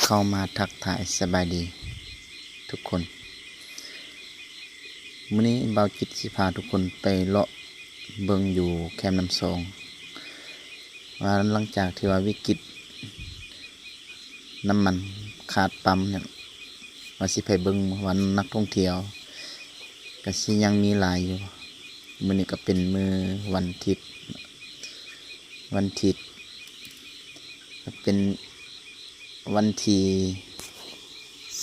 ເຂົ້າມາທັກທາຍສະບາຍດີທຸກຄົນ. ມື້ນີ້ບ່າວຈິດຊິພາທຸກຄົນໄປເລາະເບິ່ງຢູ່ແຄມນ້ຳຊອງ ວ່າຫຼັງຈາກທີ່ວ່າວິກິດນ້ຳມັນຂາດປ້ຳນີ້ ວ່າຊິໄປເບິ່ງວ່ານັກທ່ອງທ່ຽວກໍຊິຍັງມີຫຼາຍຢູ່. ມື້ນີ້ກໍເປັນມື້ວັນທິດ ວັນທິດ ເປັນວັນທີ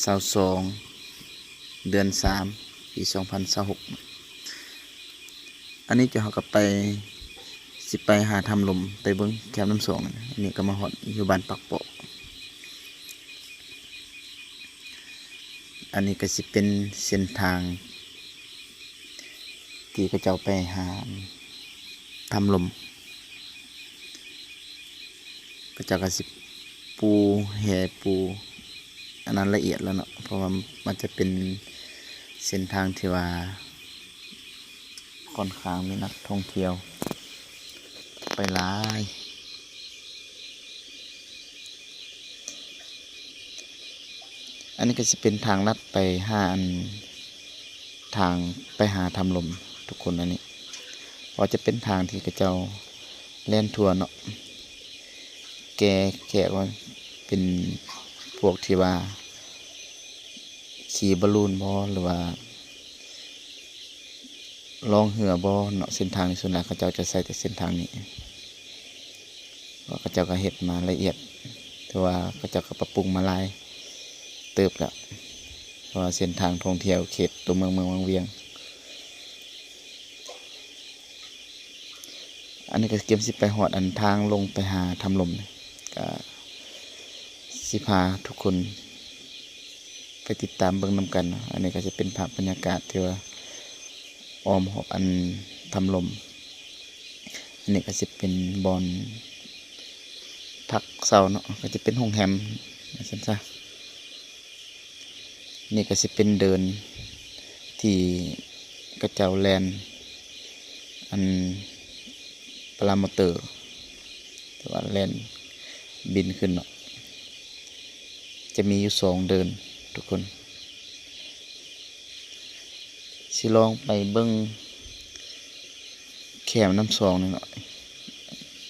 ຊາວສອງ ເດືອນສາມ ປີສອງພັນຊາວຫົກ. ອັນນີ້ເຈົ້າ ເຮົາກໍໄປ ຊິໄປຫາຖ້ຳລົມ ໄປເບິ່ງແຄມນ້ຳຊອງ. ອັນນີ້ກໍມາຮອດຢູ່ບ້ານປາກເປາະ. ອັນນີ້ກໍຊິເປັນເສັ້ນທາງ ທີ່ເຂົາເຈົ້າໄປຫາຖ້ຳລົມ. ເຂົາເຈົ້າກໍຊິປູແຮ່ປູອັນນັ້ນລະອຽດແລ້ວເນາະ ເພາະວ່າມັນຈະເປັນເສັ້ນທາງທີ່ວ່າຂ້ອນຂ້າງມີນັກທ່ອງທ່ຽວໄປຫຼາຍ. ອັນນີ້ກໍຊິເປັນທາງລັດໄປຫາອັນ ທາງໄປຫາຖ້ຳລົມທຸກຄົນ. ອັນນີ້ ເພາະຈະເປັນທາງທີ່ເຂົາເຈົ້າແລ່ນທົວເນາະ ແກ່ແຂກວ່າເປັນພວກທີ່ວ່າຂີ່ບາລູນບໍ ຫຼືວ່າລ່ອງເຮືອບໍເນາະ. ເສັ້ນທາງນີ້ສ່ວນຫຼາຍເຂົາເຈົ້າຈະໃຊ້ແຕ່ເສັ້ນທາງນີ້ ເພາະເຂົາເຈົ້າກໍເຮັດມາລະອຽດ ຖືວ່າເຂົາເຈົ້າກໍປັບປຸງມາຫຼາຍເຕີບແລ້ວ ເພາະວ່າເສັ້ນທາງທ່ອງທ່ຽວເຂດຕົວເມືອງ ເມືອງວັງວຽງ. ອັນນີ້ກໍກຽມຊິໄປຮອດອັນທາງລົງໄປຫາຖ້ຳລົມ ກໍຊິພາທຸກຄົນໄປຕິດຕາມເບິ່ງນຳກັນເນາະ. ອັນນີ້ກໍຈະເປັນພາບບັນຍາກາດທີ່ວ່າອ້ອມຮອບອັນຖ້ຳລົມ. ອັນນີ້ກໍຊິເປັນບ່ອນພັກເຊົາເນາະ ກໍຈະເປັນໂຮງແຮມວ່າຊັ້ນຊະ. ນີ້ກໍຊິເປັນເດີ່ນທີ່ເຂົາເຈົ້າແລ່ນອັນປາຣາໂມເຕີ ແຕ່ວ່າແລ່ນບິນຂຶ້ນເນາະ ຈະມີຢູ່ສອງເດີ່ນທຸກຄົນ. ຊິລອງໄປເບິ່ງແຄມນ້ຳຊອງນີ້ເນາະ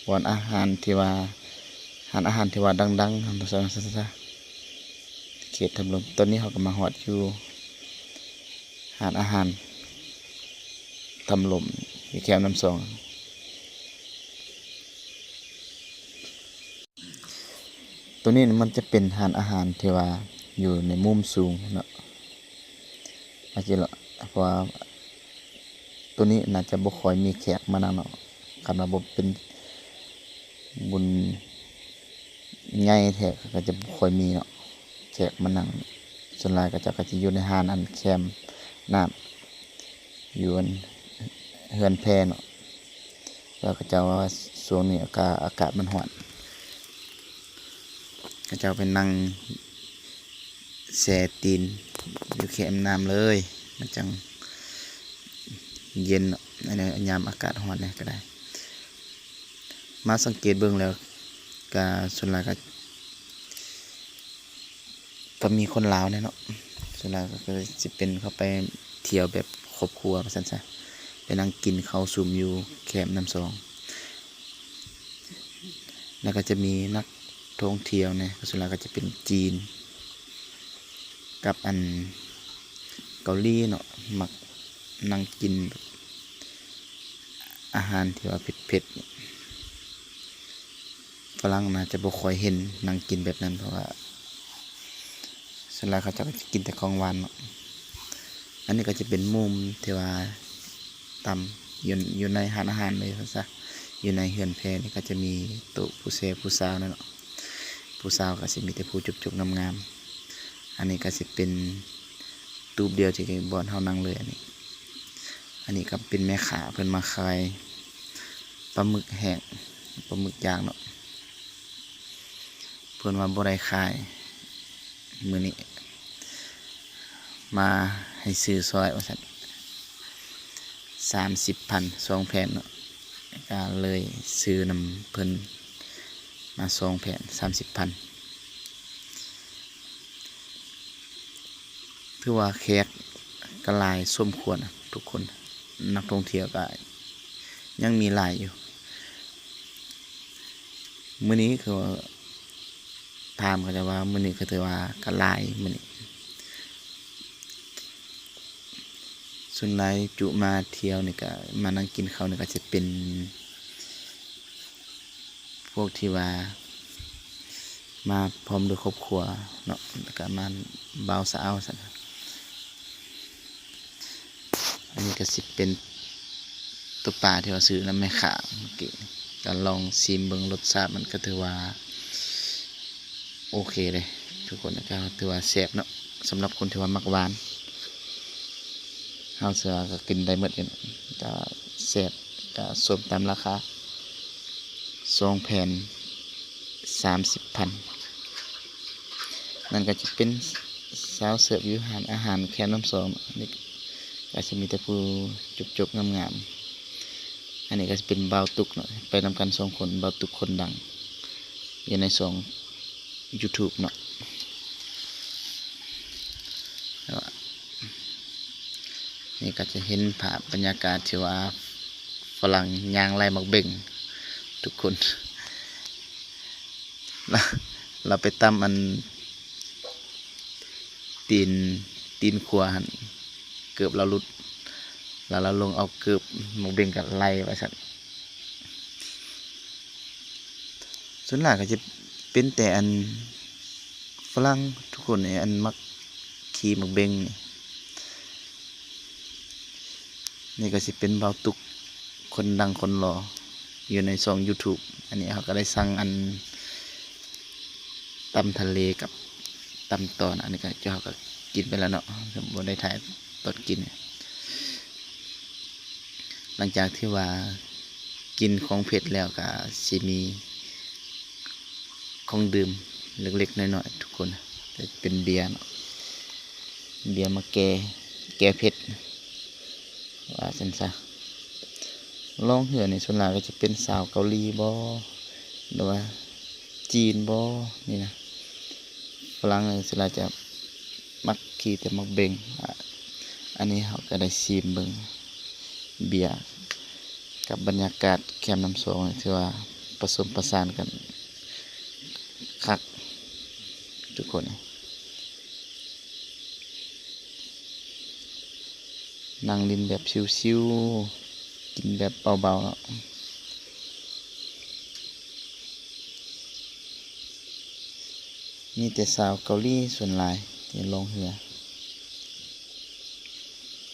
ບ່ອນອາຫານທີ່ວ່າ ຮ້ານອາຫານທີ່ວ່າດັງໆ ເຂົາເອີ້ນວ່າຊັ້ນຊະ ເຂດຖ້ຳລົມ. ຕອນນີ້ເຮົາກໍມາຮອດຢູ່ຮ້ານອາຫານຖ້ຳລົມ ຢູ່ແຄມນ້ຳຊອງ. ໂຕນີ້ມັນຈະເປັນຮ້ານອາຫານທີ່ວ່າຢູ່ໃນມຸມສູງເນາະ ອາດຈະ ເພາະວ່າໂຕນີ້ໜ້າຈະບໍ່ຄ່ອຍມີແຂກມານັ່ງເນາະ. ຄັນວ່າບໍ່ເປັນບຸນໃຫຍ່ແທ້ກໍຈະບໍ່ຄ່ອຍມີເນາະ ແຂກມານັ່ງ. ສ່ວນຫຼາຍເຂົາເຈົ້າກໍຈະຢູ່ໃນຮ້ານອັນແຄມນ້ຳ ຢູ່ອັນເຮືອນແພເນາະ. ແລ້ວເຂົາເຈົ້າວ່າຊ່ວງນີ້ອາກາດ ອາກາດມັນຮ້ອນ ເຂົາເຈົ້າໄປນັ່ງແຊ່ຕີນຢູ່ແຄມນ້ຳເລີຍ ມັນຈັ່ງເຢັນເນາະ ໃນຍາມອາກາດຮ້ອນນີ້ກໍໄດ້. ມາສັງເກດເບິ່ງແລ້ວ ກະສ່ວນຫຼາຍກະ ກໍມີຄົນລາວແດ່ເນາະ ສ່ວນຫຼາຍກໍຄືຊິເປັນເຂົາໄປທ່ຽວແບບຄອບຄົວວ່າຊັ້ນຊະ ໄປນັ່ງກິນເຂົ້າຊຸມຢູ່ແຄມນ້ຳຊອງ. ແລ້ວກໍຈະມີນັກທ່ອງທ່ຽວແດ່ ສ່ວນຫຼາຍກໍຈະເປັນຈີນກັບອັນເກົາຫຼີເນາະ ມັກນັ່ງກິນແບບ ອາຫານທີ່ວ່າເຜັດໆ ຝຣັ່ງໜ້າຈະບໍ່ຄ່ອຍເຫັນນັ່ງກິນແບບນັ້ນ ເພາະວ່າສ່ວນຫຼາຍເຂົາເຈົ້າກໍຈະກິນແຕ່ຂອງຫວານເນາະ. ອັນນີ້ກໍຈະເປັນມຸມທີ່ວ່າຕາມ ຢູ່ ຢູ່ໃນຮ້ານອາຫານເລີຍວ່າຊະ ຢູ່ໃນເຮືອນແພນີ້ກໍຈະມີໂຕະຜູ້ແຊຜູ້ສາວແດ່ເນາະ ຜູ້ສາວກໍຊິມີແຕ່ຜູ້ຈົບໆ ງາມໆ. ອັນນີ້ກໍຊິເປັນຕູບດຽວທີ່ບ່ອນເຮົານັ່ງເລີຍ ອັນນີ້ ອັນນີ້ກໍເປັນແມ່ຄ້າເພິ່ນມາຂາຍປາໝຶກແຫ້ງ ປາໝຶກຍ່າງເນາະ ເພິ່ນວ່າບໍ່ໄດ້ຂາຍມື້ນີ້ ມາໃຫ້ຊື້ຊ່ອຍວ່າຊັ້ນ ສາມສິບພັນ ສອງແຜ່ນເນາະ ກໍເລີຍຊື້ນຳເພິ່ນມາສອງແຜ່ນ ສາມສິບພັນ. ຖືວ່າແຂກກໍຫຼາຍສົມຄວນນະທຸກຄົນ, ນັກທ່ອງທ່ຽວກໍຍັງມີຫຼາຍຢູ່. ມື້ນີ້ຄືວ່າ ຖາມເຂົາເຈົ້າວ່າ ມື້ນີ້ກໍຖືວ່າກໍຫຼາຍມື້ນີ້. ສ່ວນຫຼາຍຈຸມາທ່ຽວນີ້ກໍມານັ່ງກິນເຂົ້ານີ້ກໍຈະເປັນ ພວກທີ່ວ່າມາພ້ອມດ້ວຍຄອບຄົວເນາະ ແລ້ວກະມາບ່າວສາວຊັ້ນ. ອັນນີ້ກະຊິເປັນໂຕປາທີ່ວ່າຊື້ນຳແມ່ຄ້າເມື່ອກີ້ນີ້ ກະລອງຊີມເບິ່ງ ລົດຊາດມັນກະຖືວ່າໂອເຄເລີຍທຸກຄົນ, ກະຖືວ່າແຊບເນາະ ສຳລັບຄົນທີ່ວ່າມັກຫວານ. ເຮົາເຊື່ອວ່າກໍກິນໄດ້ໝົດຢູ່ ກໍແຊບ ກໍສົມຕາມລາຄາ ສອງແຜ່ນສາມສິບພັນ. ນັ້ນກໍຈະເປັນສາວເສີບຢູ່ຮ້ານອາຫານແຄມນ້ຳສອງເນາະ, ນີ້ກໍຈະມີແຕ່ຜູ້ຈົບໆງາມໆ. ອັນນີ້ກໍຈະເປັນບ່າວຕຸກເນາະ ໄປນຳກັນສອງຄົນ ບ່າວຕຸກຄົນດັງຢູ່ໃນຊ່ອງ YouTube ເນາະ. ແລ້ວ ນີ້ກໍຈະເຫັນພາບບັນຍາກາດທີ່ວ່າຝຣັ່ງຍ່າງໄລ່ໝາກເບັງທຸກຄົນ. ລາວ ລາວໄປຕຳອັນຕີນ ຕີນຂວາຫັ້ນ ເກີບລາວຫຼຸດ ແລ້ວລາວລົງເອົາເກີບໝາກເບັງກໍໄລ່ວ່າຊັ້ນ. ສ່ວນຫຼາຍກໍຈະເປັນແຕ່ອັນຝຣັ່ງທຸກຄົນນີ້ ອັນມັກຂີ່ໝາກເບັງນີ້. ນີ້ກໍຊິເປັນບ່າວຕຸກຄົນດັງຄົນຫຼໍ່ຢູ່ໃນຊ່ອງ YouTube. ອັນນີ້ເຮົາກໍໄດ້ສັ່ງອັນຕຳທະເລກັບຕຳຕອນ ອັນນີ້ກໍເຈົ້າເຮົາກໍກິນໄປແລ້ວເນາະ ບໍ່ໄດ້ຖ່າຍຕອນກິນ. ຫຼັງຈາກທີ່ວ່າກິນຂອງເຜັດແລ້ວ ກໍຊິມີຂອງດື່ມເລັກໆນ້ອຍໆທຸກຄົນ, ຈະເປັນເບຍເນາະ ເບຍມາແກ້ ແກ້ເຜັດວ່າຊັ້ນຊະ. ລ່ອງເຮືອນີ້ສ່ວນຫຼາຍກໍຈະເປັນຊາວເກົາຫຼີບໍ ຫຼືວ່າຈີນບໍນີ້ນະ, ຝຣັ່ງນີ້ສ່ວນຫຼາຍຈະມັກຂີ່ແຕ່ໝາກເບັງ. ອາ ອັນນີ້ເຮົາກໍໄດ້ຊີມເບິ່ງເບຍກັບບັນຍາກາດແຄມນ້ຳສອງ ຖືວ່າປະສົມປະສານກັນຄັກທຸກຄົນ. ນັ່ງຫຼິ້ນແບບຊິວໆ ກິນແບບເບົາໆເນາະ. ມີແຕ່ສາວເກົາຫຼີສ່ວນຫຼາຍທີ່ລ່ອງເຮືອ,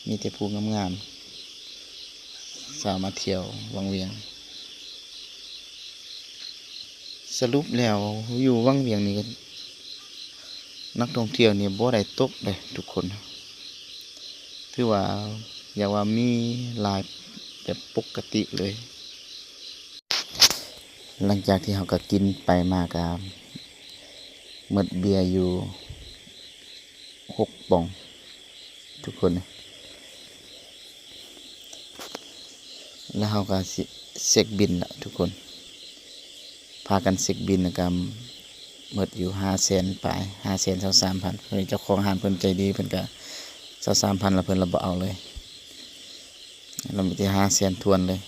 ມີແຕ່ຜູ້ງາມໆ ສາວມາທ່ຽວວັງວຽງ. ສະຫຼຸບແລ້ວຢູ່ວັງວຽງນີ້ ນັກທ່ອງທ່ຽວນີ້ບໍ່ໄດ້ຕົກເດ້ທຸກຄົນ, ຖືວ່າ ຢາກວ່າມີຫຼາຍແບບປົກກະຕິເລີຍ. ຫຼັງຈາກທີ່ເຮົາກໍກິນໄປມາ ກໍໝົດເບຍຢູ່ຫົກປອງທຸກຄົນ, ແລ້ວເຮົາກໍຊິເຊັກບິນລະທຸກຄົນ. ພາກັນເຊັກບິນ ແລ້ວກໍໝົດຢູ່ຫ້າແສນປາຍ ຫ້າແສນຊາວສາມພັນ. ເພິ່ນ ເຈົ້າຂອງຮ້ານເພິ່ນໃຈດີ ເພິ່ນກໍຊາວສາມພັນ ແລ້ວເພິ່ນລະບໍ່ເອົາເລີຍ, ລະມີແຕ່ຫ້າແສນຖ້ວນເລີຍ.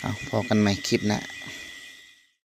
ເອົາ ພໍ້ກັນໃໝ່ຄລິບໜ້າ.